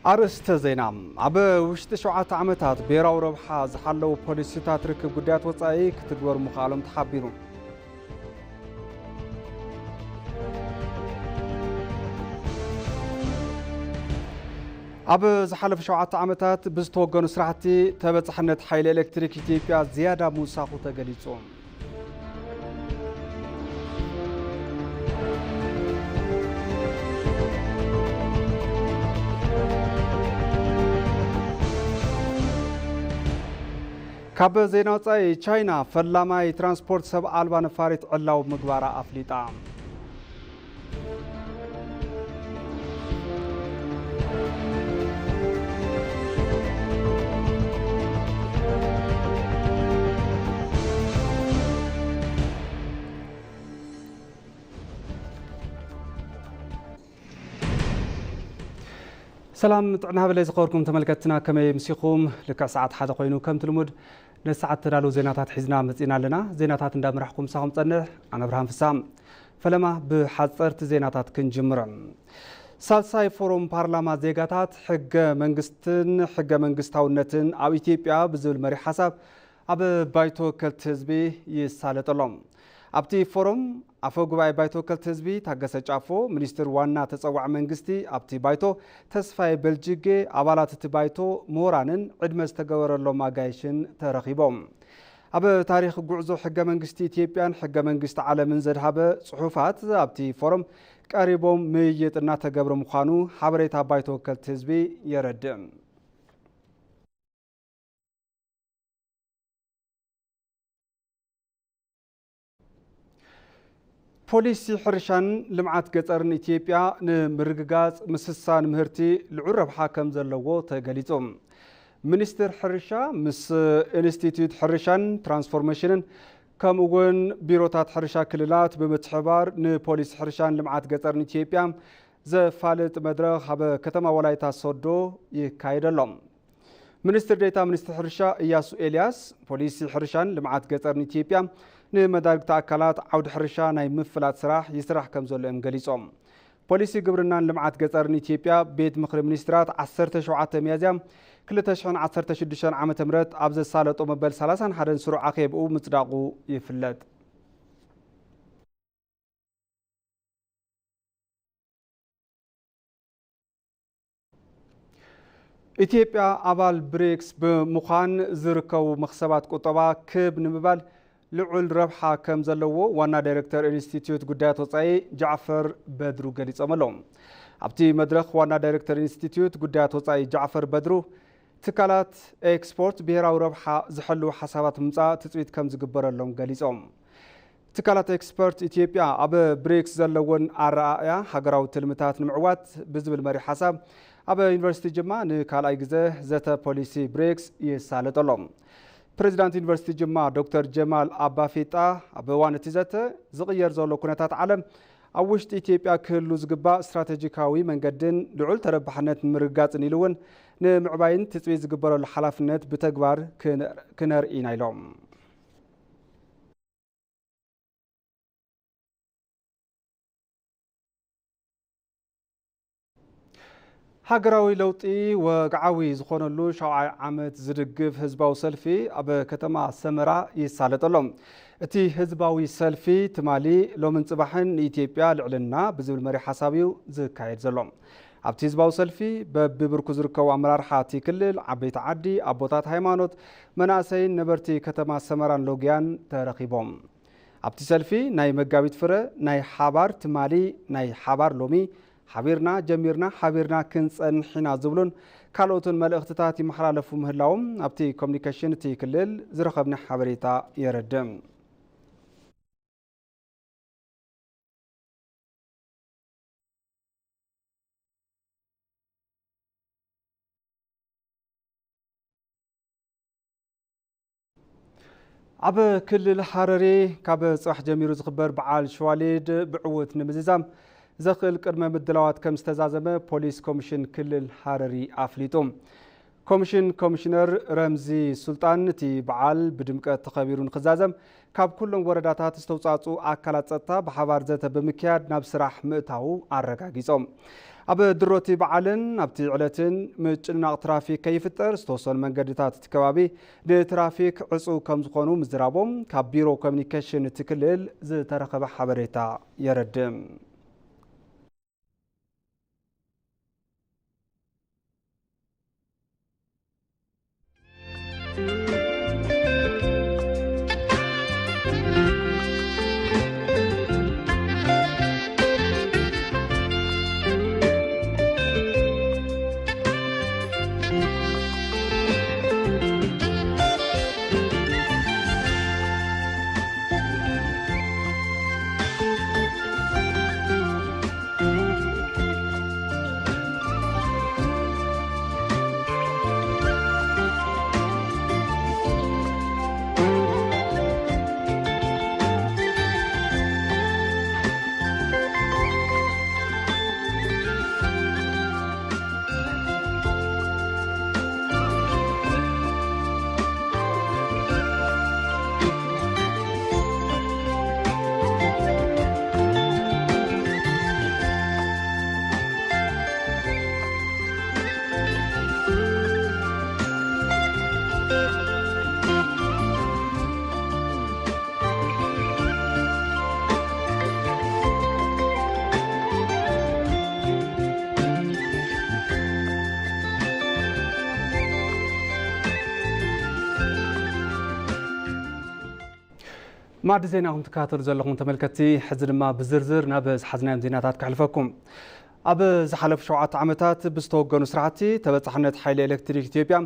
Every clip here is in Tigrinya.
ኣርእስተ ዜና። ኣብ ውሽጢ ሸውዓተ ዓመታት ብሄራዊ ረብሓ ዝሓለዉ ፖሊሲታት ርክብ ጉዳያት ወጻኢ ክትግበሩ ምኽኣሎም ተሓቢሩ። ኣብ ዝሓለፉ ሸውዓተ ዓመታት ብዝተወገኑ ስራሕቲ ተበጻሕነት ሓይሊ ኤሌክትሪክ ኢትዮጵያ ዝያዳ ምውሳኹ ተገሊጹ። ካብ ዜና ወጻኢ፣ ቻይና ፈላማይ ትራንስፖርት ሰብ ኣልባ ነፋሪት ዕላዊ ምግባራ ኣፍሊጣ። ሰላም ጥዕና ሃበለይ ዝኸበርኩም ተመልከትትና፣ ከመይ ምሲኹም? ልክዕ ሰዓት ሓደ ኮይኑ ከምቲ ልሙድ ነቲ ሰዓት ተዳለዉ ዜናታት ሒዝና መጺና ኣለና። ዜናታት እንዳመራሕኩም ምሳኹም ጸንሕ ኣነ ብርሃን ፍሳ። ፈለማ ብሓጸርቲ ዜናታት ክንጅምር። ሳልሳይ ፎረም ፓርላማ ዜጋታት ሕገ መንግስትን ሕገ መንግስታውነትን ኣብ ኢትዮጵያ ብዝብል መሪሕ ሓሳብ ኣብ ባይቶ ወከልቲ ህዝቢ ይሳለጠሎም። ኣብቲ ፎረም ኣፈ ጉባኤ ባይቶ ወከልቲ ህዝቢ ታገሰ ጫፎ፣ ሚኒስትር ዋና ተጸዋዒ መንግስቲ ኣብቲ ባይቶ ተስፋዬ በልጅጌ፣ ኣባላት እቲ ባይቶ፣ ምሁራንን ዕድመ ዝተገበረሎም ኣጋይሽን ተረኺቦም። ኣብ ታሪኽ ጉዕዞ ሕገ መንግስቲ ኢትዮጵያን ሕገ መንግስቲ ዓለምን ዘድሃበ ጽሑፋት ኣብቲ ፎረም ቀሪቦም ምይይጥ እናተገብረ ምዃኑ ሓበሬታ ባይቶ ወከልቲ ህዝቢ የረድእ። ፖሊሲ ሕርሻን ልምዓት ገጠርን ኢትዮጵያ ንምርግጋጽ ምስሳን ምህርቲ ልዑል ረብሓ ከም ዘለዎ ተገሊጹ። ሚኒስትር ሕርሻ ምስ ኢንስቲትዩት ሕርሻን ትራንስፎርሜሽንን ከምኡ እውን ቢሮታት ሕርሻ ክልላት ብምትሕብባር ንፖሊሲ ሕርሻን ልምዓት ገጠርን ኢትዮጵያ ዘፋልጥ መድረኽ ኣብ ከተማ ወላይታ ሶዶ ይካየድ ኣሎ። ሚኒስትር ዴኤታ ሚኒስትር ሕርሻ እያሱ ኤልያስ፣ ፖሊሲ ሕርሻን ልምዓት ገጠርን ኢትዮጵያ ንመዳርግቲ ኣካላት ዓውዲ ሕርሻ ናይ ምፍላጥ ስራሕ ይስራሕ ከም ዘሎ እዮም ገሊጾም። ፖሊሲ ግብርናን ልምዓት ገጠርን ኢትዮጵያ ቤት ምኽሪ ሚኒስትራት ዓሰርተ ሸውዓተ ሚያዝያ ክልተ ሽሕን ዓሰርተ ሽዱሽተን ዓመተ ምህረት ኣብ ዘሳለጦ መበል ሰላሳን ሓደን ስሩዕ ኣኼብኡ ምጽዳቑ ይፍለጥ። ኢትዮጵያ ኣባል ብሪክስ ብምዃን ዝርከቡ መኽሰባት ቁጠባ ክብ ንምባል ልዑል ረብሓ ከም ዘለዎ ዋና ዳይሬክተር ኢንስቲትዩት ጉዳያት ወጻኢ ጃዕፈር በድሩ ገሊጾም ኣለዉ። ኣብቲ መድረኽ ዋና ዳይሬክተር ኢንስቲትዩት ጉዳያት ወጻኢ ጃዕፈር በድሩ፣ ትካላት ኤክስፖርት ብሄራዊ ረብሓ ዝሕልዉ ሓሳባት ምምጻእ ትጽቢት ከም ዝግበረሎም ገሊጾም። ትካላት ኤክስፖርት ኢትዮጵያ ኣብ ብሪክስ ዘለወን ኣረኣእያ ሃገራዊ ትልምታት ንምዕዋት ብዝብል መሪሕ ሓሳብ ኣብ ዩኒቨርሲቲ ጅማ ንካልኣይ ግዘ ዘተ ፖሊሲ ብሪክስ ይሳለጥ ኣሎ። ፕሬዚዳንት ዩኒቨርሲቲ ጅማ ዶክተር ጀማል ኣባፊጣ ኣብ እዋን እቲ ዘተ ዝቕየር ዘሎ ኩነታት ዓለም ኣብ ውሽጢ ኢትዮጵያ ክህሉ ዝግባእ ስትራቴጂካዊ መንገድን ልዑል ተረባሕነት ንምርግጋጽን ኢሉ እውን ንምዕባይን ትጽቢት ዝግበረሉ ሓላፍነት ብተግባር ክነ-፣ ክነርኢ ኢና ኢሎም። ሃገራዊ ለውጢ ወግዓዊ ዝኾነሉ ሻውዓይ ዓመት ዝድግፍ ህዝባዊ ሰልፊ ኣብ ከተማ ሰመራ ይሳለጥ ኣሎ። እቲ ህዝባዊ ሰልፊ ትማሊ ሎምን ጽባሕን ንኢትዮጵያ ልዕልና ብዝብል መሪሕ ሓሳብ እዩ ዝካየድ ዘሎ። ኣብቲ ህዝባዊ ሰልፊ በብብርኩ ዝርከቡ ኣመራርሓ እቲ ክልል፣ ዓበይቲ ዓዲ፣ ኣቦታት ሃይማኖት፣ መናእሰይን ነበርቲ ከተማ ሰመራን ሎጊያን ተረኺቦም። ኣብቲ ሰልፊ ናይ መጋቢት ፍረ ናይ ሓባር ትማሊ፣ ናይ ሓባር ሎሚ፣ ሓቢርና ጀሚርና ሓቢርና ክንጸንሕ ኢና ዝብሉን ካልኦትን መልእኽትታት ይመሓላለፉ ምህላዎም ኣብቲ ኮሙኒኬሽን እቲ ክልል ዝረኸብና ሓበሬታ የረድእ። ኣብ ክልል ሃረሪ ካብ ጽባሕ ጀሚሩ ዝኽበር በዓል ሸዋሊድ ብዕውት ንምዝዛም ዘኽእል ቅድመ ምድላዋት ከም ዝተዛዘመ ፖሊስ ኮሚሽን ክልል ሃረሪ ኣፍሊጡ። ኮሚሽን ኮሚሽነር ረምዚ ሱልጣን፣ እቲ በዓል ብድምቀት ተኸቢሩ ንክዛዘም ካብ ኩሎም ወረዳታት ዝተውጻጹ ኣካላት ጸጥታ ብሓባር ዘተ ብምክያድ ናብ ስራሕ ምእታዉ ኣረጋጊጾም። ኣብ ድሮቲ በዓልን ኣብቲ ዕለትን ምጭንናቕ ትራፊክ ከይፍጠር ዝተወሰኑ መንገድታት እቲ ከባቢ ንትራፊክ ዕጹው ከም ዝኾኑ ምዝራቦም ካብ ቢሮ ኮሚኒኬሽን እቲ ክልል ዝተረኸበ ሓበሬታ የረድእ። ማዕዲ ዜና ኹም ትከታተሉ ዘለኹም ተመልከትቲ፣ ሕዚ ድማ ብዝርዝር ናብ ዝሓዝናዮም ዜናታት ከሕልፈኩም። ኣብ ዝሓለፉ ሸውዓተ ዓመታት ብዝተወገኑ ስራሕቲ ተበጻሕነት ሓይሊ ኤሌክትሪክ ኢትዮጵያ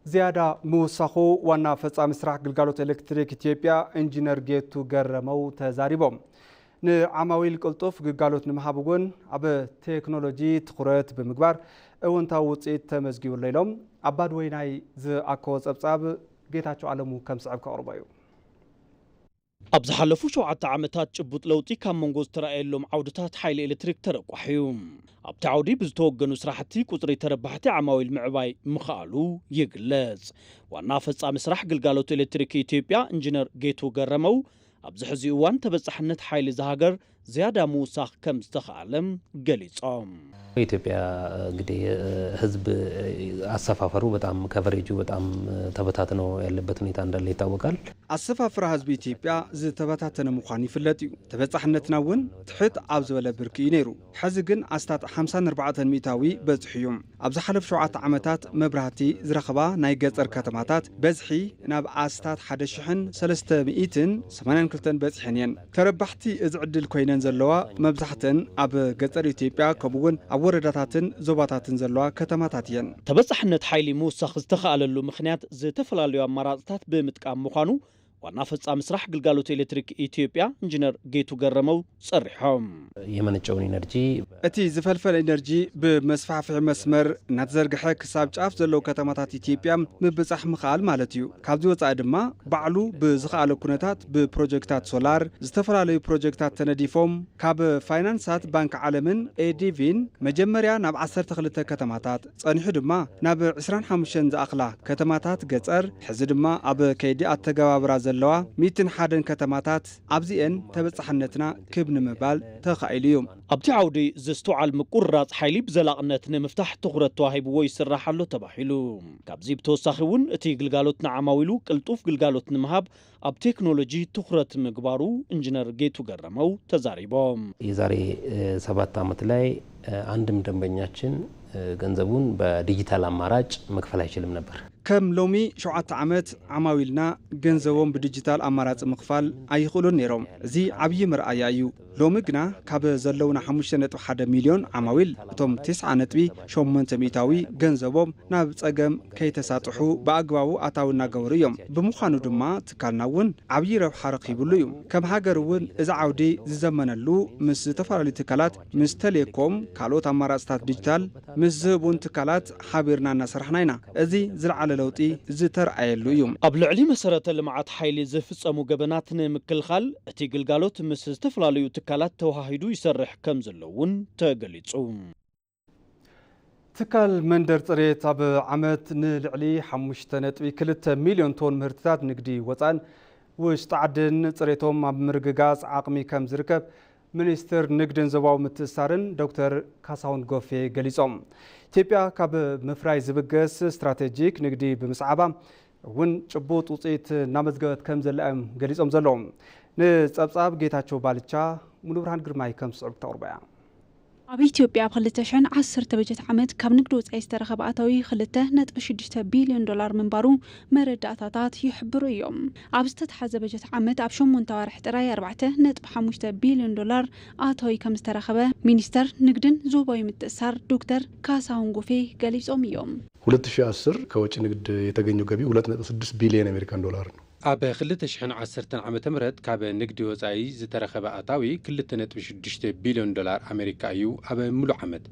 ዝያዳ ምውሳኹ ዋና ፈጻሚ ስራሕ ግልጋሎት ኤሌክትሪክ ኢትዮጵያ ኢንጂነር ጌቱ ገረመው ተዛሪቦም። ንዓማዊል ቅልጡፍ ግልጋሎት ንምሃብ እውን ኣብ ቴክኖሎጂ ትኹረት ብምግባር እወንታዊ ውፅኢት ተመዝጊቡ ኣሎ ኢሎም። ኣባድ ወይናይ ዝኣከቦ ጸብጻብ ጌታቸው ኣለሙ ከም ዝስዕብ ከቕርቦ እዩ። ኣብ ዝሓለፉ ሸውዓተ ዓመታት ጭቡጥ ለውጢ ካብ መንጎ ዝተራእየሎም ዓውድታት ሓይሊ ኤሌክትሪክ ተረቋሕ እዩ። ኣብቲ ዓውዲ ብዝተወገኑ ስራሕቲ ቁፅሪ ተረባሕቲ ዓማዊል ምዕባይ ምኽኣሉ ይግለጽ። ዋና ፈጻሚ ስራሕ ግልጋሎት ኤሌክትሪክ ኢትዮጵያ ኢንጂነር ጌቱ ገረመው ኣብዚ ሕዚ እዋን ተበጻሕነት ሓይሊ እዛ ሃገር ዝያዳ ምውሳኽ ከም ዝተኻኣለ ገሊጾም። ኢትዮጵያ እንግዲህ ህዝብ አሰፋፈሩ በጣም ከቨሬጁ በጣም ተበታትኖ ያለበት ሁኔታ እንዳለ ይታወቃል። ኣሰፋፍራ ህዝቢ ኢትዮጵያ ዝተበታተነ ምዃኑ ይፍለጥ እዩ። ተበጻሕነትና እውን ትሕት ኣብ ዝበለ ብርኪ እዩ ነይሩ። ሕዚ ግን ኣስታት ሓምሳን ኣርባዕተን ሚእታዊ በጺሑ እዩ። ኣብ ዝሓለፉ ሸውዓተ ዓመታት መብራህቲ ዝረኸባ ናይ ገጸር ከተማታት በዝሒ ናብ ኣስታት ሓደ ሽሕን ሰለስተ ሚእትን ሰማንያን ክልተን በጺሐን እየን። ተረባሕቲ እዚ ዕድል ኮይነን ዘለዋ መብዛሕተን ኣብ ገጸር ኢትዮጵያ ከምኡውን ኣብ ወረዳታትን ዞባታትን ዘለዋ ከተማታት እየን። ተበጻሕነት ሓይሊ ምውሳኽ ዝተኻእለሉ ምኽንያት ዝተፈላለዩ ኣማራጽታት ብምጥቃም ምዃኑ ዋና ፈጻሚ ስራሕ ግልጋሎት ኤሌክትሪክ ኢትዮጵያ ኢንጂነር ጌቱ ገረመው ጸሪሖም። የመነጨውን ኢነርጂ እቲ ዝፈልፈል ኢነርጂ ብመስፋሕፍሒ መስመር እናተዘርግሐ ክሳብ ጫፍ ዘለዉ ከተማታት ኢትዮጵያ ምብጻሕ ምኽኣል ማለት እዩ። ካብዚ ወጻኢ ድማ ባዕሉ ብዝኸኣለ ኩነታት ብፕሮጀክታት ሶላር ዝተፈላለዩ ፕሮጀክታት ተነዲፎም ካብ ፋይናንሳት ባንክ ዓለምን ኤዲቪን መጀመርያ ናብ ዓሰርተ ክልተ ከተማታት ጸኒሑ ድማ ናብ ዕስራን ሓሙሽተን ዝኣኽላ ከተማታት ገጸር፣ ሕዚ ድማ ኣብ ከይዲ ኣተገባብራ ዘለዋ ሚእትን ሓደን ከተማታት ኣብዚኤን ተበጻሕነትና ክብ ንምባል ተኻኢሉ እዩ። ኣብቲ ዓውዲ ዝስተውዓል ምቁርራጽ ሓይሊ ብዘላቕነት ንምፍታሕ ትኹረት ተዋሂብዎ ይስራሕ ኣሎ ተባሂሉ። ካብዚ ብተወሳኺ እውን እቲ ግልጋሎት ንዓማዊሉ ቅልጡፍ ግልጋሎት ንምሃብ ኣብ ቴክኖሎጂ ትኹረት ምግባሩ ኢንጂነር ጌቱ ገረመው ተዛሪቦም። የዛሬ ሰባት ዓመት ላይ አንድም ደንበኛችን ገንዘቡን በዲጂታል አማራጭ መክፈል አይችልም ነበር። ከም ሎሚ ሸውዓተ ዓመት ዓማዊልና ገንዘቦም ብዲጂታል ኣማራጺ ምኽፋል ኣይኽእሉን ነይሮም። እዚ ዓብዪ መርኣያ እዩ። ሎሚ ግና ካብ ዘለውና ሓሙሽተ ነጥቢ ሓደ ሚልዮን ዓማዊል እቶም ተስዓ ነጥቢ ሸሞንተ ሚእታዊ ገንዘቦም ናብ ጸገም ከይተሳጥሑ ብኣግባቡ ኣታዊ እናገበሩ እዮም። ብምዃኑ ድማ ትካልና እውን ዓብዪ ረብሓ ረኺብሉ እዩ። ከም ሃገር እውን እዚ ዓውዲ ዝዘመነሉ ምስ ዝተፈላለዩ ትካላት ምስ ተሌኮም ካልኦት ኣማራፅታት ዲጂታል ምስ ዝህቡን ትካላት ሓቢርና እናሰራሕና ኢና። እዚ ዝለዓለ ለውጢ ዝተርኣየሉ እዩ። ኣብ ልዕሊ መሰረተ ልምዓት ሓይሊ ዝፍፀሙ ገበናት ንምክልኻል እቲ ግልጋሎት ምስ ዝተፈላለዩ ትካላት ተዋሃሂዱ ይሰርሕ ከም ዘሎ እውን ተገሊፁ። ትካል መንደር ፅሬት ኣብ ዓመት ንልዕሊ ሓሙሽተ ነጥቢ ክልተ ሚልዮን ቶን ምህርትታት ንግዲ ወፃእን ውሽጢ ዓድን ፅሬቶም ኣብ ምርግጋፅ ዓቕሚ ከም ዝርከብ ሚኒስትር ንግድን ዞባዊ ምትእስሳርን ዶክተር ካሳሁን ጎፌ ገሊጾም። ኢትዮጵያ ካብ ምፍራይ ዝብገስ ስትራቴጂክ ንግዲ ብምስዓባ እውን ጭቡጥ ውፅኢት እናመዝገበት ከም ዘላ እዮም ገሊጾም ዘለዉ። ንጸብጻብ ጌታቸው ባልቻ፣ ሙሉብርሃን ግርማይ ከም ዝስዕብ ክተቕርቦ እያ። ኣብ ኢትዮጵያ ኣብ ክልተ ሽሕን ዓሰርተ በጀት ዓመት ካብ ንግዲ ወጻኢ ዝተረኸበ ኣታዊ ክልተ ነጥቢ ሽዱሽተ ቢልዮን ዶላር ምንባሩ መረዳእታታት ይሕብሩ እዮም። ኣብ ዝተተሓዘ በጀት ዓመት ኣብ ሸሞንተ ኣዋርሕ ጥራይ ኣርባዕተ ነጥቢ ሓሙሽተ ቢልዮን ዶላር ኣታዊ ከም ዝተረኸበ ሚኒስተር ንግድን ዞባዊ ምትእሳር ዶክተር ካሳሁን ጎፌ ገሊጾም እዮም። ሁለት ሺህ አስር ከወጪ ንግድ የተገኘው ገቢ ሁለት ነጥብ ስድስት ቢሊዮን አሜሪካን ዶላር ነው። ኣብ ክልተ ሽሕን ዓሰርተን ዓመተ ምህረት ካብ ንግዲ ወጻኢ ዝተረኸበ ኣታዊ ክልተ ነጥቢ ሽዱሽተ ቢልዮን ዶላር ኣሜሪካ እዩ ኣብ ምሉእ ዓመት።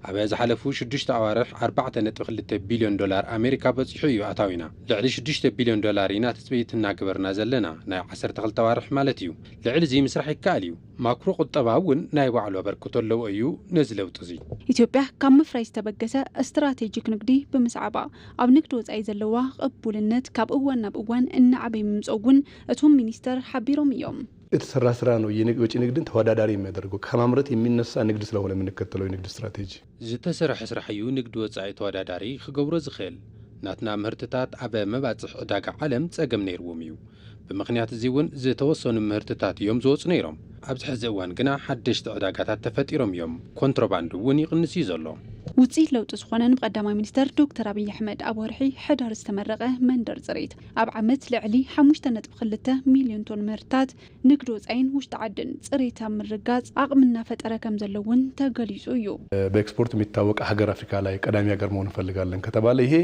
ኣብ ዝሓለፉ ሽዱሽተ ኣዋርሕ ኣርባዕተ ነጥቢ ክልተ ቢልዮን ዶላር ኣሜሪካ በጺሑ እዩ ኣታዊና። ልዕሊ ሽዱሽተ ቢልዮን ዶላር ኢና ትጽቢት እናገበርና ዘለና፣ ናይ ዓሰርተ ክልተ ኣዋርሕ ማለት እዩ። ልዕሊ እዚ ምስራሕ ይከኣል እዩ። ማክሮ ቁጠባ እውን ናይ ባዕሉ ኣበርክቶ ኣለዎ እዩ ነዚ ለውጢ እዚ። ኢትዮጵያ ካብ ምፍራይ ዝተበገሰ ስትራቴጂክ ንግዲ ብምስዓባ፣ ኣብ ንግዲ ወጻኢ ዘለዋ ቅቡልነት ካብ እዋን ናብ እዋን እናዓበየ ምምጽኡ እውን እቶም ሚኒስተር ሓቢሮም እዮም። የተሰራ ስራ ነው የንግ-፣ ወጪ ንግድን ተወዳዳሪ የሚያደርገው። ከማምረት የሚነሳ ንግድ ስለሆነ የምንከተለው የንግድ ስትራቴጂ። ዝተሰርሐ ስራሕ እዩ ንግዲ ወጻኢ ተወዳዳሪ ክገብሮ ዝኽእል። ናትና ምህርትታት ኣብ መባጽሕ ዕዳጋ ዓለም ጸገም ነይርዎም እዩ። ብምኽንያት እዚ እውን ዝተወሰኑ ምህርትታት እዮም ዝወጹ ነይሮም። ኣብዚ ሕዚ እዋን ግና ሓደሽቲ ዕዳጋታት ተፈጢሮም እዮም። ኮንትሮባንድ እውን ይቕንስ እዩ ዘሎ። ውጽኢት ለውጢ ዝኾነን ብቀዳማይ ሚኒስተር ዶክተር ኣብይ ኣሕመድ ኣብ ወርሒ ሕዳር ዝተመረቐ መንደር ጽሬት፣ ኣብ ዓመት ልዕሊ ሓሙሽተ ነጥቢ ክልተ ሚልዮን ቶን ምህርትታት ንግዲ ወጻኢን ውሽጢ ዓድን ጽሬት ኣብ ምርጋጽ ዓቕሚ እናፈጠረ ከም ዘሎ እውን ተገሊጹ እዩ። በኤክስፖርት የሚታወቅ ሀገር አፍሪካ ላይ ቀዳሚ ሀገር መሆን እንፈልጋለን ከተባለ ይሄ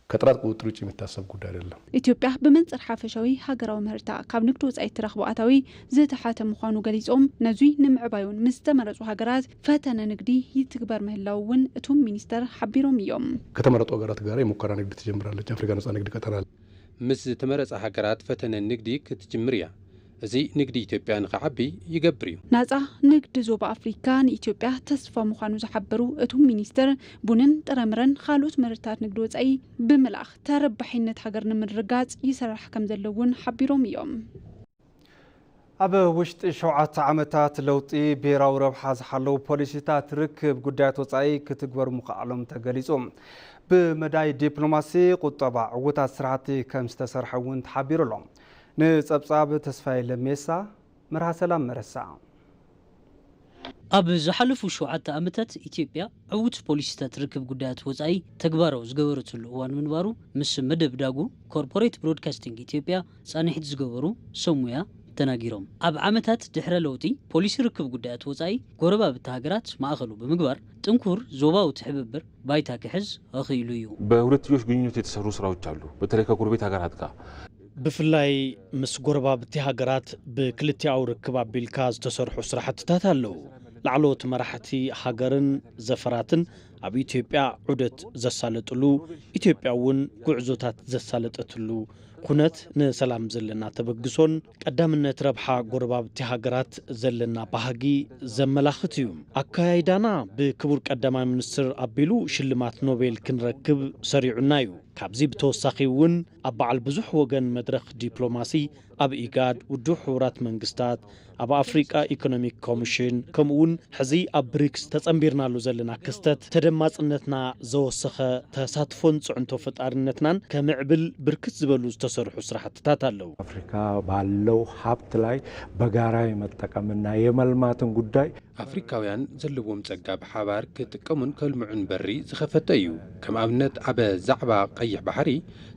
ከጥራት ቁጥጥር ውጭ የሚታሰብ ጉዳይ አይደለም። ኢትዮጵያ ብመንጽር ሓፈሻዊ ሃገራዊ ምህርታ ካብ ንግዲ ወጻኢ እትረኽቦ ኣታዊ ዝተሓተ ምዃኑ ገሊጾም፣ ነዙይ ንምዕባዩን ምስ ዝተመረጹ ሃገራት ፈተነ ንግዲ ይትግበር ምህላው እውን እቶም ሚኒስተር ሓቢሮም እዮም። ከተመረጡ ሀገራት ጋር የሙከራ ንግድ ትጀምራለች አፍሪካ ነጻ ንግድ ቀጠና። ምስ ዝተመረጻ ሃገራት ፈተነ ንግዲ ክትጅምር እያ። እዚ ንግዲ ኢትዮጵያ ንኽዓቢ ይገብር እዩ። ናጻ ንግዲ ዞባ ኣፍሪካ ንኢትዮጵያ ተስፋ ምዃኑ ዝሓበሩ እቶም ሚኒስተር፣ ቡንን ጥረምረን ካልኦት ምህርትታት ንግዲ ወጻኢ ብምልኣኽ ተረባሒነት ሃገር ንምርጋጽ ይስራሕ ከም ዘሎ እውን ሓቢሮም እዮም። ኣብ ውሽጢ ሸውዓተ ዓመታት ለውጢ ብሄራዊ ረብሓ ዝሓለዉ ፖሊሲታት ርክብ ጉዳያት ወጻኢ ክትግበሩ ምኽኣሎም ተገሊጹ። ብመዳይ ዲፕሎማሲ ቁጠባ ዕዉታት ስራሕቲ ከም ዝተሰርሐ እውን ተሓቢሩ ኣሎ። ንጸብጻብ ተስፋዬ ለሜሳ፣ መርሃ ሰላም መረሳ። ኣብ ዝሓለፉ ሸውዓተ ዓመታት ኢትዮጵያ ዕዉት ፖሊሲታት ርክብ ጉዳያት ወጻኢ ተግባራዊ ዝገበረትሉ እዋን ምንባሩ ምስ መደብ ዳጉ ኮርፖሬት ብሮድካስቲንግ ኢትዮጵያ ጻንሒት ዝገበሩ ሰብ ሙያ ተናጊሮም። ኣብ ዓመታት ድሕረ ለውጢ ፖሊሲ ርክብ ጉዳያት ወጻኢ ጎረባብቲ ሃገራት ማእኸሉ ብምግባር ጥንኩር ዞባዊ ትሕብብር ባይታ ክሕዝ ኣኽኢሉ እዩ። በሁለትዮሽ ግንኙነት የተሰሩ ስራዎች አሉ። በተለይ ከጎረቤት ሀገራት ጋር ብፍላይ ምስ ጎረባብቲ ሃገራት ብክልቲኣዊ ርክብ ኣቢልካ ዝተሰርሑ ስራሕትታት ኣለዉ። ላዕለዎት መራሕቲ ሃገርን ዘፈራትን ኣብ ኢትዮጵያ ዑደት ዘሳለጥሉ፣ ኢትዮጵያ እውን ጉዕዞታት ዘሳለጠትሉ ኩነት ንሰላም ዘለና ተበግሶን ቀዳምነት ረብሓ ጎረባብቲ ሃገራት ዘለና ባህጊ ዘመላኽት እዩ። ኣካያይዳና ብክቡር ቀዳማይ ሚኒስትር ኣቢሉ ሽልማት ኖቤል ክንረክብ ሰሪዑና እዩ። ካብዚ ብተወሳኺ እውን ኣብ በዓል ብዙሕ ወገን መድረኽ ዲፕሎማሲ ኣብ ኢጋድ፣ ውድብ ሕቡራት መንግስታት፣ ኣብ ኣፍሪቃ ኢኮኖሚክ ኮሚሽን፣ ከምኡ እውን ሕዚ ኣብ ብሪክስ ተጸንቢርናሉ ዘለና ክስተት ተደማጽነትና ዘወሰኸ ተሳትፎን ጽዕንቶ ፈጣሪነትናን ከምዕብል ብርክት ዝበሉ ዝተሰርሑ ስራሕትታት ኣለዉ። አፍሪካ ባለው ሀብት ላይ በጋራ የመጠቀምና የመልማትን ጉዳይ ኣፍሪካውያን ዘለዎም ጸጋ ብሓባር ክጥቀሙን ከልምዑን በሪ ዝኸፈተ እዩ። ከም ኣብነት ኣብ ዛዕባ ቀይሕ ባሕሪ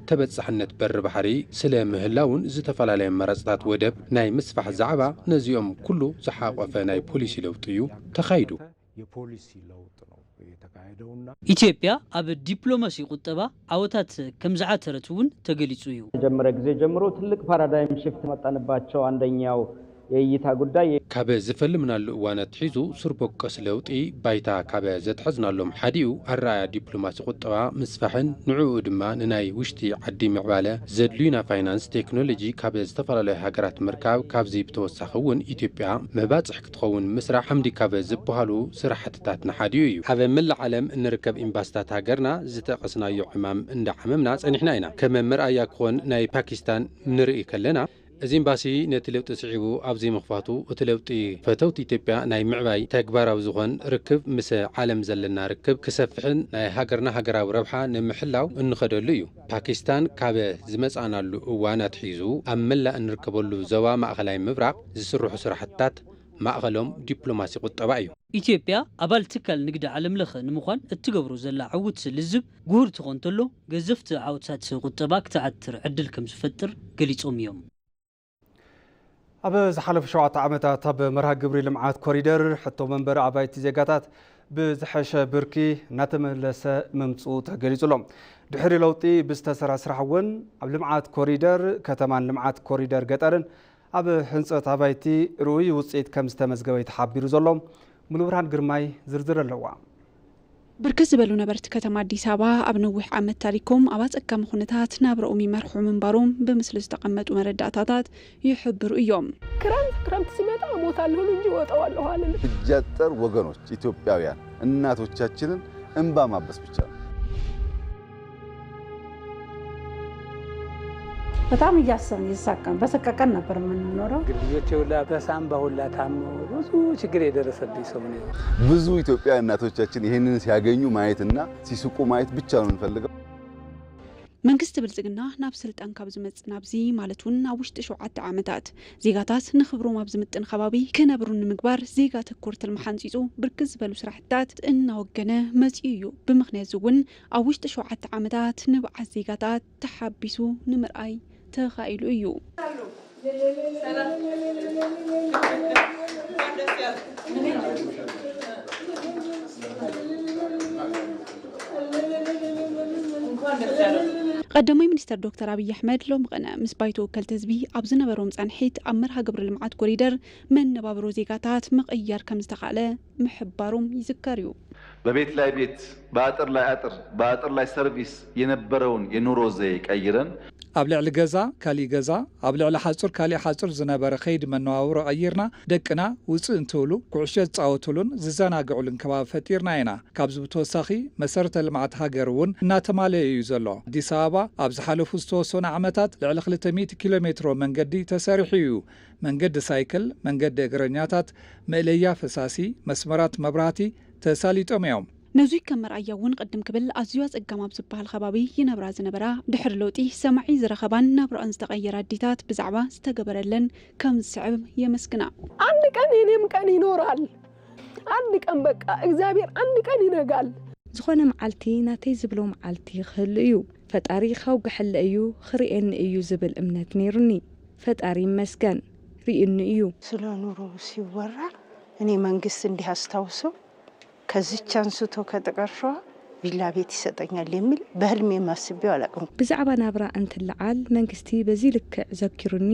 ተበጻሕነት በሪ ባሕሪ ስለ ምህላውን ዝተፈላለዩ ኣማራፅታት ወደብ ናይ ምስፋሕ ዛዕባ ነዚኦም ኩሉ ዝሓቆፈ ናይ ፖሊሲ ለውጢ እዩ ተኻይዱ። የፖሊሲ ለውጥ ነው የተካሄደውና ኢትዮጵያ ኣብ ዲፕሎማሲ ቁጠባ ዓወታት ከም ዝዓተረት እውን ተገሊጹ እዩ። ከጀመረ ጊዜ ጀምሮ ትልቅ ፓራዳይም ሽፍት መጣንባቸው አንደኛው የእይታ ጉዳይ ካብ ዝፈልምናሉ እዋን ኣትሒዙ ስር በቆስ ለውጢ ባይታ ካብ ዘትሐዝናሎም ሓዲኡ ኣረኣያ ዲፕሎማሲ ቁጠባ ምስፋሕን ንዕኡ ድማ ንናይ ውሽጢ ዓዲ ምዕባለ ዘድልዩና ፋይናንስ ቴክኖሎጂ ካብ ዝተፈላለዩ ሃገራት ምርካብ ካብዚ ብተወሳኺ እውን ኢትዮጵያ መባፅሕ ክትኸውን ምስራሕ ዓምዲ ካብ ዝበሃሉ ስራሕትታት ንሓዲኡ እዩ። ኣብ መላእ ዓለም እንርከብ ኤምባስታት ሃገርና ዝጠቐስናዮ ዕማም እንዳዓመምና ፀኒሕና ኢና። ከም መርኣያ ክኾን ናይ ፓኪስታን ንርኢ ከለና እዚ ኤምባሲ ነቲ ለውጢ ስዒቡ ኣብዚ ምኽፋቱ፣ እቲ ለውጢ ፈተውቲ ኢትዮጵያ ናይ ምዕባይ ተግባራዊ ዝኾን ርክብ ምስ ዓለም ዘለና ርክብ ክሰፍሕን ናይ ሃገርና ሃገራዊ ረብሓ ንምሕላው እንኸደሉ እዩ። ፓኪስታን ካብ ዝመጻእናሉ እዋን ኣትሒዙ ኣብ መላእ እንርከበሉ ዞባ ማእኸላይ ምብራቕ ዝስርሑ ስራሕትታት ማእኸሎም ዲፕሎማሲ ቁጠባ እዩ። ኢትዮጵያ ኣባል ትካል ንግዲ ዓለም ለኸ ንምዃን እትገብሮ ዘላ ዕውት ልዝብ ጉሁር ትኾን እንተሎ፣ ገዘፍቲ ዓወታት ቁጠባ ክትዓትር ዕድል ከም ዝፈጥር ገሊጾም እዮም። ኣብ ዝሓለፉ ሸውዓተ ዓመታት ኣብ መርሃ ግብሪ ልምዓት ኮሪደር ሕቶ መንበሪ ኣባይቲ ዜጋታት ብዝሐሸ ብርኪ እናተመለሰ ምምፅኡ ተገሊፁ ኣሎ። ድሕሪ ለውጢ ብዝተሰራ ስራሕ እውን ኣብ ልምዓት ኮሪደር ከተማን ልምዓት ኮሪደር ገጠርን ኣብ ህንፀት ኣባይቲ ርኡይ ውፅኢት ከም ዝተመዝገበ እዩ ተሓቢሩ ዘሎ። ሙሉብርሃን ግርማይ ዝርዝር ኣለዋ። ብርክት ዝበሉ ነበርቲ ከተማ ኣዲስ ኣበባ ኣብ ነዊሕ ዓመት ታሪኮም ኣብ ኣጸጋሚ ኩነታት ናብራኦም ይመርሑ ምንባሮም ብምስሊ ዝተቐመጡ መረዳእታታት ይሕብሩ እዮም። ክረምት ክረምት ሲመጣ እሞታለሁ እንጂ እወጣዋለሁ አልልም። እጃጠር ወገኖች ኢትዮጵያውያን እናቶቻችንን እንባ ማበስ ብቻ ነው። በጣም እያሰብን እየተሳቀን በሰቀቀን ነበር የምንኖረው። ልጆቼ ሁላ በሳምባ ሁላ ታሞ ብዙ ችግር የደረሰብኝ ሰው ነው። ብዙ ኢትዮጵያ እናቶቻችን ይህንን ሲያገኙ ማየትና ሲስቁ ማየት ብቻ ነው የምንፈልገው። መንግስቲ ብልጽግና ናብ ስልጣን ካብ ዝመጽእ ናብዚ ማለት እውን ኣብ ውሽጢ ሸውዓተ ዓመታት ዜጋታት ንክብሮም ኣብ ዝምጥን ከባቢ ክነብሩ ንምግባር ዜጋ ተኮር ትልሚ ሓንጺጹ ብርክት ዝበሉ ስራሕትታት እናወገነ መጺኡ እዩ። ብምኽንያት እዚ እውን ኣብ ውሽጢ ሸውዓተ ዓመታት ንብዓት ዜጋታት ተሓቢሱ ንምርኣይ ተኻኢሉ እዩ። ቀዳማይ ሚኒስተር ዶክተር ኣብይ ኣሕመድ ሎሚ ቅነ ምስ ባይቶ ወከልቲ ህዝቢ ኣብ ዝነበሮም ጻንሒት ኣብ መርሃ ግብሪ ልምዓት ኮሪደር መነባብሮ ዜጋታት ምቕያር ከም ዝተኻእለ ምሕባሮም ይዝከር እዩ። በቤት ላይ ቤት፣ በአጥር ላይ አጥር፣ በአጥር ላይ ሰርቪስ የነበረውን የኑሮ ዘዬ ቀይረን፣ ኣብ ልዕሊ ገዛ ካሊእ ገዛ፣ ኣብ ልዕሊ ሓጹር ካሊእ ሓጹር ዝነበረ ከይዲ መነባብሮ ቀይርና፣ ደቅና ውጽእ እንትብሉ፣ ኩዕሾ ዝጻወቱሉን ዝዘናግዑሉን ከባቢ ፈጢርና ኢና። ካብዚ ብተወሳኺ መሰረተ ልምዓት ሃገር እውን እናተማለየ እዩ ዘሎ። ኣዲስ ኣበባ ኣብ ዝሓለፉ ዝተወሰኑ ዓመታት ልዕሊ ክልተ ሚእቲ ኪሎ ሜትሮ መንገዲ ተሰሪሑ እዩ። መንገዲ ሳይክል፣ መንገዲ እግረኛታት፣ መእለያ ፈሳሲ፣ መስመራት መብራህቲ ተሳሊጦም እዮም። ነዙይ ከም መርኣያ እውን ቅድም ክብል ኣዝዩ ኣጸጋም ኣብ ዝበሃል ከባቢ ይነብራ ዝነበራ ድሕሪ ለውጢ ሰማዒ ዝረኸባን ናብራኣን ዝተቐየረ ኣዲታት ብዛዕባ ዝተገበረለን ከም ዝስዕብ የመስግና። አንድ ቀን የኔም ቀን ይኖራል። አንድ ቀን በቃ እግዚአብሔር አንድ ቀን ይነጋል። ዝኾነ መዓልቲ ናተይ ዝብሎ መዓልቲ ክህሉ እዩ። ፈጣሪ ከውግሐለ እዩ ክርእየኒ እዩ ዝብል እምነት ነይሩኒ። ፈጣሪ ይመስገን ርእዩኒ እዩ። ስለ ኑሮ ሲወራ እኔ መንግስት እንዲህ አስታውሶ ከዚች አንስቶ ከጥቀርሸዋ ቪላ ቤት ይሰጠኛል የሚል በህልሜም አስቤው አላቅም። ብዛዕባ ናብራ እንትለዓል መንግስቲ በዚ ልክዕ ዘኪሩኒ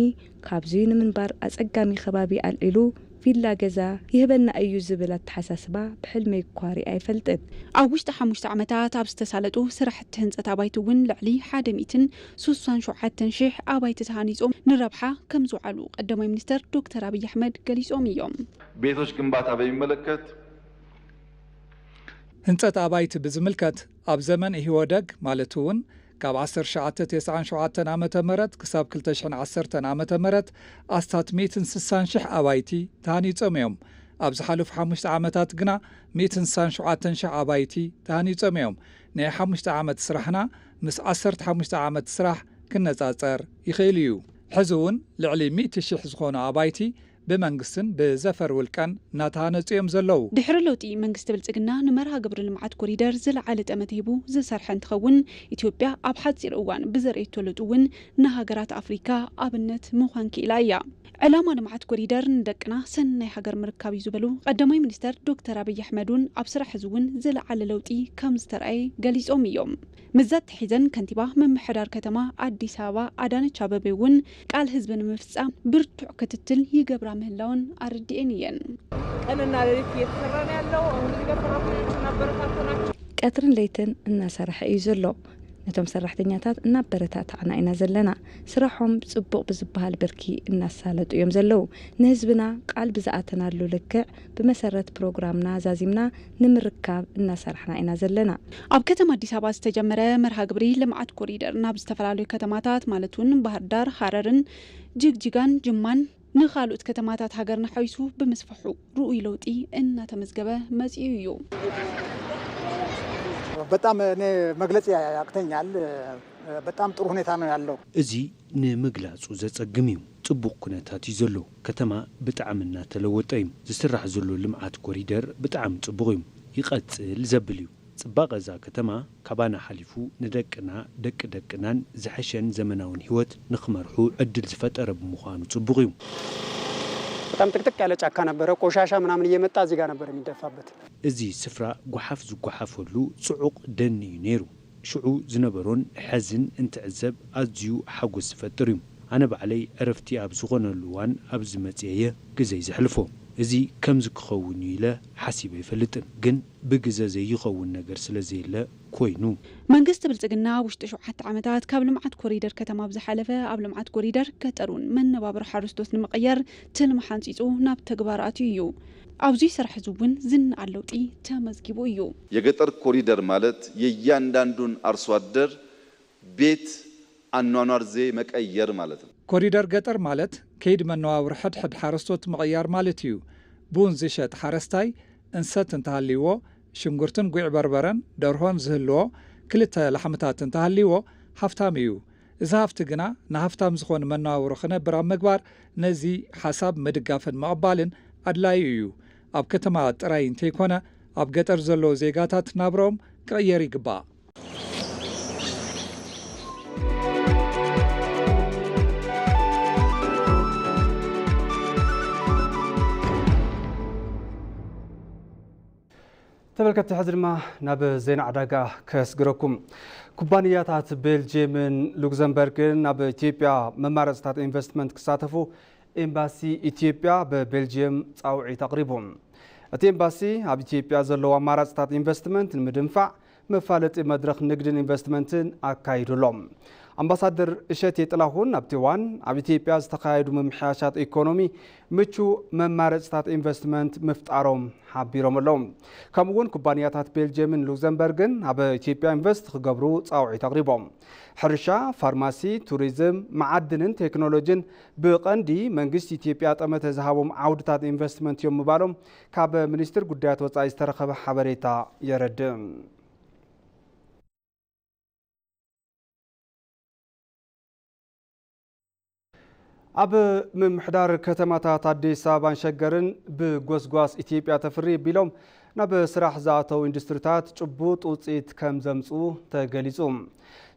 ካብዙይ ንምንባር ኣጸጋሚ ከባቢ ኣልዒሉ ቪላ ገዛ ይህበና እዩ ዝብል ኣተሓሳስባ ብሕልመይ እኳ ሪኣ ኣይፈልጥን። ኣብ ውሽጢ ሓሙሽተ ዓመታት ኣብ ዝተሳለጡ ስራሕቲ ህንፀት ኣባይቲ እውን ልዕሊ ሓደ ሚእትን ስሳን ሸውዓተን ሽሕ ኣባይቲ ተሃኒፆም ንረብሓ ከም ዝውዓሉ ቀዳማይ ሚኒስተር ዶክተር ኣብይ ኣሕመድ ገሊፆም እዮም። ቤቶች ግንባታ በሚመለከት ህንፀት ኣባይቲ ብዝምልከት ኣብ ዘመን ኢህወደግ ማለት እውን ካብ ዓሰርተ ትሽዓተ ተስዓን ሸውዓተን ዓመተ ምህረት ክሳብ ክልተ ሽሕን ዓሰርተን ዓመተ ምህረት ኣስታት ሚእትን ስሳን ሽሕ ኣባይቲ ተሃኒፆም እዮም። ኣብ ዝሓለፉ ሓሙሽተ ዓመታት ግና ሚእትን ስሳን ሸውዓተን ሽሕ ኣባይቲ ተሃኒፆም እዮም። ናይ ሓሙሽተ ዓመት ስራሕና ምስ ዓሰርተ ሓሙሽተ ዓመት ስራሕ ክነፃፀር ይኽእል እዩ። ሕዚ እውን ልዕሊ ሚእቲ ሽሕ ዝኾኑ ኣባይቲ ብመንግስትን ብዘፈር ውልቀን እናተሃነፁ እዮም ዘለዉ። ድሕሪ ለውጢ መንግስቲ ብልፅግና ንመርሃ ግብሪ ልምዓት ኮሪደር ዝለዓለ ጠመተ ሂቡ ዝሰርሐ እንትኸውን ኢትዮጵያ ኣብ ሓፂር እዋን ብዘርእየቶ ለውጢ እውን ንሃገራት ኣፍሪካ ኣብነት ምዃን ክኢላ እያ። ዕላማ ልምዓት ኮሪደር ንደቅና ሰናይ ሃገር ምርካብ እዩ ዝበሉ ቀዳማይ ሚኒስተር ዶክተር ኣብይ ኣሕመድ እውን ኣብ ስራሕ እዚ እውን ዝለዓለ ለውጢ ከም ዝተርኣየ ገሊፆም እዮም። ምስዚ ኣተሒዘን ከንቲባ ምምሕዳር ከተማ ኣዲስ ኣበባ ኣዳነች ኣበቤ እውን ቃል ህዝቢ ንምፍፃም ብርቱዕ ክትትል ይገብራ ምህላወን ኣረዲኤን እየን። ቀንና ሌሊት እየተሰራ ነው ያለው። አሁን እዚህ ጋር ሰራተኞች እናበረታተናቸው። ቀትርን ለይትን እናሰረሐ እዩ ዘሎ። ነቶም ሰራሕተኛታት እናበረታታዕና ኢና ዘለና። ስራሖም ጽቡቕ ብዝበሃል ብርኪ እናሳለጡ እዮም ዘለዉ። ንህዝብና ቃል ብዝኣተናሉ ልክዕ ብመሰረት ፕሮግራምና ዛዚምና ንምርካብ እናሰራሕና ኢና ዘለና። ኣብ ከተማ ኣዲስ ኣበባ ዝተጀመረ መርሃ ግብሪ ልምዓት ኮሪደር ናብ ዝተፈላለዩ ከተማታት ማለት እውን ባህር ዳር፣ ሃረርን ጅግጅጋን ጅማን ንኻልኦት ከተማታት ሃገርና ሓዊሱ ብምስፍሑ ርኡይ ለውጢ እናተመዝገበ መጺኡ እዩ። በጣም እኔ መግለጽ ያቅተኛል። በጣም ጥሩ ሁኔታ ነው ያለው። እዚ ንምግላጹ ዘጸግም እዩ። ጽቡቕ ኩነታት እዩ ዘሎ። ከተማ ብጣዕሚ እናተለወጠ እዩ። ዝስራሕ ዘሎ ልምዓት ኮሪደር ብጣዕሚ ጽቡቕ እዩ። ይቐጽል ዘብል እዩ። ጽባቐ እዛ ከተማ ካባና ሓሊፉ ንደቅና ደቂ ደቅናን ዝሐሸን ዘመናውን ህይወት ንኽመርሑ ዕድል ዝፈጠረ ብምዃኑ ጽቡቕ እዩ። በጣም ጥቅጥቅ ያለ ጫካ ነበረ። ቆሻሻ ምናምን እየመጣ እዚህ ጋር ነበር የሚደፋበት። እዚ ስፍራ ጓሓፍ ዝጓሓፈሉ ጽዑቕ ደን እዩ ነይሩ። ሽዑ ዝነበሮን ሐዝን እንትዕዘብ ኣዝዩ ሓጎስ ዝፈጥር እዩ። ኣነ ባዕለይ ዕረፍቲ ኣብ ዝኾነሉ እዋን ኣብዚ መጽየ እየ ግዜይ ዘሕልፎ። እዚ ከምዚ ክኸውን እዩ ኢለ ሓሲበ ኣይፈልጥን፣ ግን ብግዘ ዘይኸውን ነገር ስለ ዘየለ ኮይኑ። መንግስቲ ብልጽግና ኣብ ውሽጢ ሸውዓተ ዓመታት ካብ ልምዓት ኮሪደር ከተማ ብዝሓለፈ ኣብ ልምዓት ኮሪደር ገጠር እውን መነባብሮ ሓረስቶት ንምቕያር ትልሚ ሓንጺጹ ናብ ተግባር ኣትዩ እዩ። ኣብዚ ስራሕ እዚ እውን ዝነኣድ ለውጢ ተመዝጊቡ እዩ። የገጠር ኮሪደር ማለት የእያንዳንዱን ኣርሶ ኣደር ቤት ኣኗኗር ዘዬ መቀየር ማለት ነው። ኮሪደር ገጠር ማለት ከይዲ መነባብሮ ሕድሕድ ሓረስቶት ምቕያር ማለት እዩ። ቡን ዝሸጥ ሓረስታይ እንሰት እንተሃልይዎ፣ ሽንጉርትን ጉዕ በርበረን ደርሆን ዝህልዎ ክልተ ላሕምታት እንተሃልይዎ ሃፍታም እዩ። እዚ ሃፍቲ ግና ንሃፍታም ዝኾን መነባብሮ ክነብር ኣብ ምግባር ነዚ ሓሳብ ምድጋፍን ምቕባልን ኣድላዩ እዩ። ኣብ ከተማ ጥራይ እንተይኮነ ኣብ ገጠር ዘለዉ ዜጋታት ናብርኦም ክቕየር ይግባእ። ተመልከትቲ ሕዚ ድማ ናብ ዜና ዕዳጋ ከስግረኩም። ኩባንያታት ቤልጅየምን ሉክዘምበርግን ናብ ኢትዮጵያ መማረፅታት ኢንቨስትመንት ክሳተፉ ኤምባሲ ኢትዮጵያ ብቤልጅየም ፃውዒት ኣቕሪቡ። እቲ ኤምባሲ ኣብ ኢትዮጵያ ዘለዉ ኣማራፅታት ኢንቨስትመንት ንምድንፋዕ መፋለጢ መድረኽ ንግድን ኢንቨስትመንትን ኣካይዱ ኣሎ። ኣምባሳደር እሸቴ ጥላሁን ኣብቲ እዋን ኣብ ኢትዮጵያ ዝተኻየዱ ምምሕያሻት ኢኮኖሚ ምቹ መማረፅታት ኢንቨስትመንት ምፍጣሮም ሓቢሮም ኣለዉ። ከምኡ እውን ኩባንያታት ቤልጅየምን ሉክዘምበርግን ኣብ ኢትዮጵያ ኢንቨስት ክገብሩ ፃውዒት ኣቕሪቦም። ሕርሻ፣ ፋርማሲ፣ ቱሪዝም፣ መዓድንን ቴክኖሎጂን ብቐንዲ መንግስቲ ኢትዮጵያ ጠመተ ዝሃቦም ዓውድታት ኢንቨስትመንት እዮም ምባሎም ካብ ሚኒስትር ጉዳያት ወፃኢ ዝተረኸበ ሓበሬታ የረድእ። ኣብ ምምሕዳር ከተማታት ኣዲስ ኣበባን ሸገርን ብጎስጓስ ኢትዮጵያ ተፍሪ ቢሎም ናብ ስራሕ ዝኣተው ኢንዱስትሪታት ጭቡጥ ውፅኢት ከም ዘምፅኡ ተገሊፁ።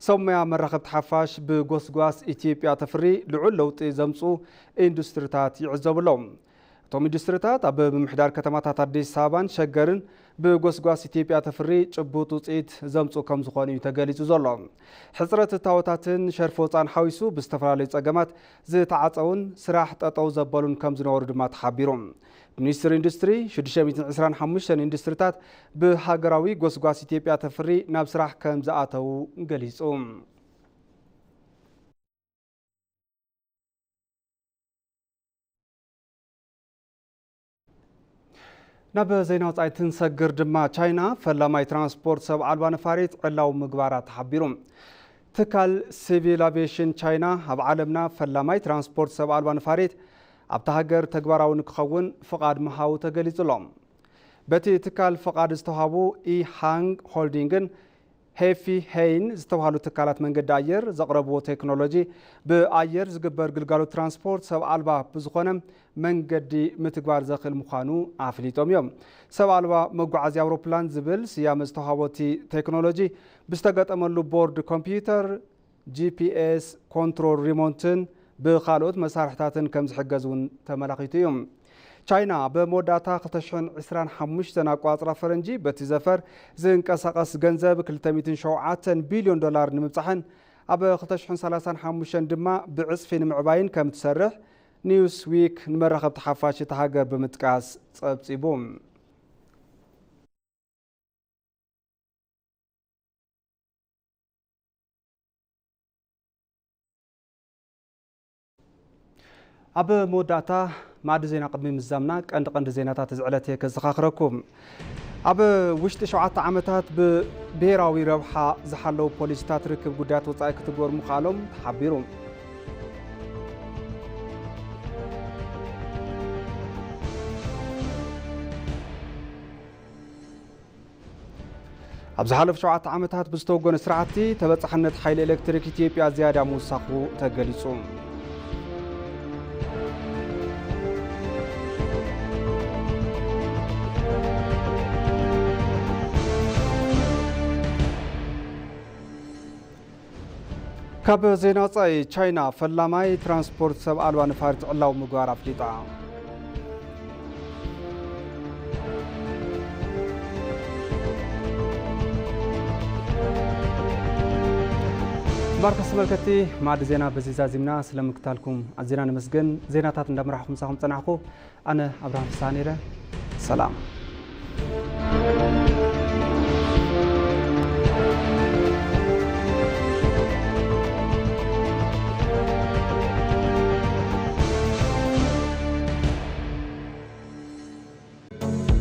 ሰብ ሞያ መራኸብቲ ሓፋሽ ብጎስጓስ ኢትዮጵያ ተፍሪ ልዑል ለውጢ ዘምፅኡ ኢንዱስትሪታት ይዕዘቡ ኣለዉ። እቶም ኢንዱስትሪታት ኣብ ምምሕዳር ከተማታት ኣዲስ ኣበባን ሸገርን ብጎስጓስ ኢትዮጵያ ተፍሪ ጭቡጥ ውፅኢት ዘምፅኡ ከም ዝኾኑ እዩ ተገሊፁ ዘሎ። ሕፅረት እታወታትን ሸርፊ ወፃእን ሓዊሱ ብዝተፈላለዩ ፀገማት ዝተዓፀውን ስራሕ ጠጠው ዘበሉን ከም ዝነበሩ ድማ ተሓቢሩ። ሚኒስትሪ ኢንዱስትሪ ሽዱሽተ ሚእትን ዕስራን ሓሙሽተን ኢንዱስትሪታት ብሃገራዊ ጎስጓስ ኢትዮጵያ ተፍሪ ናብ ስራሕ ከም ዝኣተዉ ገሊፁ። ናብ ዜና ወፃኢ ትንሰግር ድማ ቻይና ፈላማይ ትራንስፖርት ሰብ ኣልባ ነፋሪት ዕላዊ ምግባራ ተሓቢሩ። ትካል ሲቪል ኣቪዬሽን ቻይና ኣብ ዓለምና ፈላማይ ትራንስፖርት ሰብ ኣልባ ነፋሪት ኣብታ ሃገር ተግባራዊ ንክኸውን ፍቓድ ምሃቡ ተገሊጹ ኣሎ። በቲ ትካል ፍቓድ ዝተዋህቡ ኢ ሃንግ ሆልዲንግን ሄፊ ሄይን ዝተባህሉ ትካላት መንገዲ ኣየር ዘቕረብዎ ቴክኖሎጂ ብኣየር ዝግበር ግልጋሎት ትራንስፖርት ሰብ ኣልባ ብዝኾነ መንገዲ ምትግባር ዘኽእል ምዃኑ ኣፍሊጦም እዮም። ሰብ ኣልባ መጓዓዝያ ኣውሮፕላን ዝብል ስያመ ዝተዋህቦ እቲ ቴክኖሎጂ ብዝተገጠመሉ ቦርድ ኮምፒውተር፣ ጂ ፒ ኤስ፣ ኮንትሮል ሪሞትን ብኻልኦት መሳርሕታትን ከም ዝሕገዝ እውን ተመላኺቱ እዩ። ቻይና ኣብ መወዳእታ ክልተ ሽሕን ዕስራን ሓሙሽተን ኣቋጽራ ፈረንጂ በቲ ዘፈር ዝንቀሳቐስ ገንዘብ ክልተ ሚእትን ሸውዓተን ቢልዮን ዶላር ንምብጻሕን ኣብ ክልተ ሽሕን ሰላሳን ሓሙሽተን ድማ ብዕጽፊ ንምዕባይን ከም ትሰርሕ ኒውስ ዊክ ንመራኸብቲ ሓፋሽ እታ ሃገር ብምጥቃስ ጸብጺቡ። ኣብ መወዳእታ፣ ማዕዲ ዜና ቅድሚ ምዛምና ቀንዲ ቀንዲ ዜናታት እዚ ዕለት እየ ከዘኻኽረኩም። ኣብ ውሽጢ ሸውዓተ ዓመታት ብብሄራዊ ረብሓ ዝሓለዉ ፖሊሲታት ርክብ ጉዳያት ወጻኢ ክትግበሩ ምኽኣሎም ተሓቢሩ። ኣብ ዝሓለፉ ሸውዓተ ዓመታት ብዝተወገነ ስራሕቲ፣ ተበጻሕነት ሓይሊ ኤሌክትሪክ ኢትዮጵያ ዝያዳ ምውሳኹ ተገሊጹ። ካብ ዜና ወጻኢ፣ ቻይና ፈላማይ ትራንስፖርት ሰብ ኣልባ ነፋሪት ዕላዊ ምግባር ኣፍሊጣ። ባርከስ ተመልከትቲ፣ ማዕዲ ዜና በዚ ዛዚምና፣ ስለ ምክታልኩም ኣዚና ነመስግን። ዜናታት እንዳመራሕኹ ምሳኹም ጸናሕኩ። ኣነ ኣብርሃም ፍስሃ ነይረ። ሰላም።